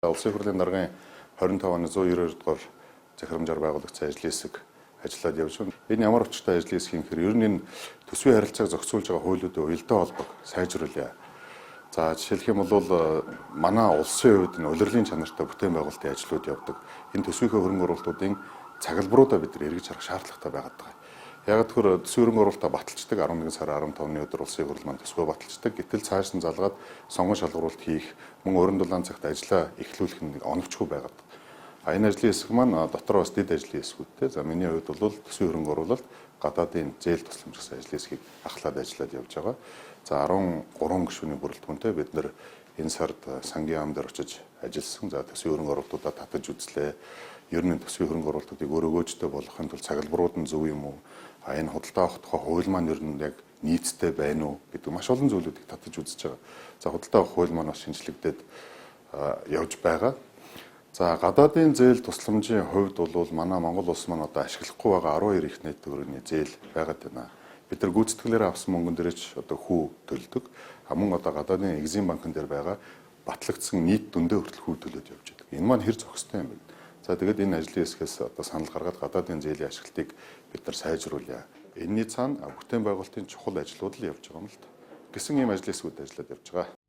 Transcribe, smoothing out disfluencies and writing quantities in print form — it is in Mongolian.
Улсын хурлын даргын 25 оны 192 дугаар захирамжаар байгуулагдсан ажлын хэсэг ажиллаад явж байна. Энэ ямар учиртай ажлын хэсэг юм гэхээр ер нь энэ төсвийн харилцааг зохицуулж байгаа хуулиудын уялдаа холбоог сайжруулъя. За, жишээлх юм бол манай улсын хувьд энэ улирлын чанартай бүтээн байгуулалтын ажлууд явдаг. Энэ төсвийнхээ хөрөнгө оруулалтуудын цаглбаруудаа бид нар эргэж харах шаардлагатай байгаад байгаа. Яг тэгэхээр төсвийн хөрөнгө оруулалтаа баталчдаг, 11 сарын 15-ны өдөр улсын хурал маань төсвөө баталчдаг. Гэтэл цааш нь залгаад сонгон шалгаруулалт хийх, мөн өрн дулаан цагт ажлаа эхлүүлэх нь нэг оновчгүй байгаад. А энэ ажлын хэсэг маань дотор бас дэд ажлын хэсгүүдтэй. За, миний хувьд бол төсвийн хөрөнгө оруулалт, гадаадын зээл тусламж гэсэн ажлын хэсгийг ахлаад ажиллаад явж байгаа. За, 13 гишүүний бүрэлдэхүүнтэй бид нэр энэ сард сангийн яам дээр очиж ажилласан. За, төсвийн хөрөнгө оруулалтуудаа татаж үзлээ. Ер нь төсвийн хөрөнгө оруулалтуудыг өрөөгөөжтэй болгохын тулд цаглбарууд нь зөв юм уу? А энэ худалдаа авах тухай хууль маань ер нь яг нийцтэй байна уу гэдэг маш олон зүйлүүдийг татаж үзэж байгаа. За, худалдаа авах хууль маань бас шинжлэгдээд явж байгаа. За, гадаадын зээл тусламжийн хувьд бол манай Монгол улс маань одоо ашиглахгүй байгаа 12 их нийт төгрөгийн зээл байгаад байна. Бид нар гүйцэтгэлээр авсан мөнгөн дээр ч одоо хүү төлдөг. А мөн одоо гадаадын Exim банкн дээр байгаа батлагдсан нийт дүндээ хүртэл хүү төлөөд явж байдаг. Энэ маань хэр зохистой юм бэ? За, тэгээд энэ ажлын хэсгээс одоо санал гаргаад гадаадын зээлийн ашиглалтыг бид нар сайжруулъя. Энийний цаана бүтээн байгуулалтын чухал ажлууд л явж байгаа юм л да. Гэсэн ийм ажлын хэсгүүд ажиллаад явж байгаа.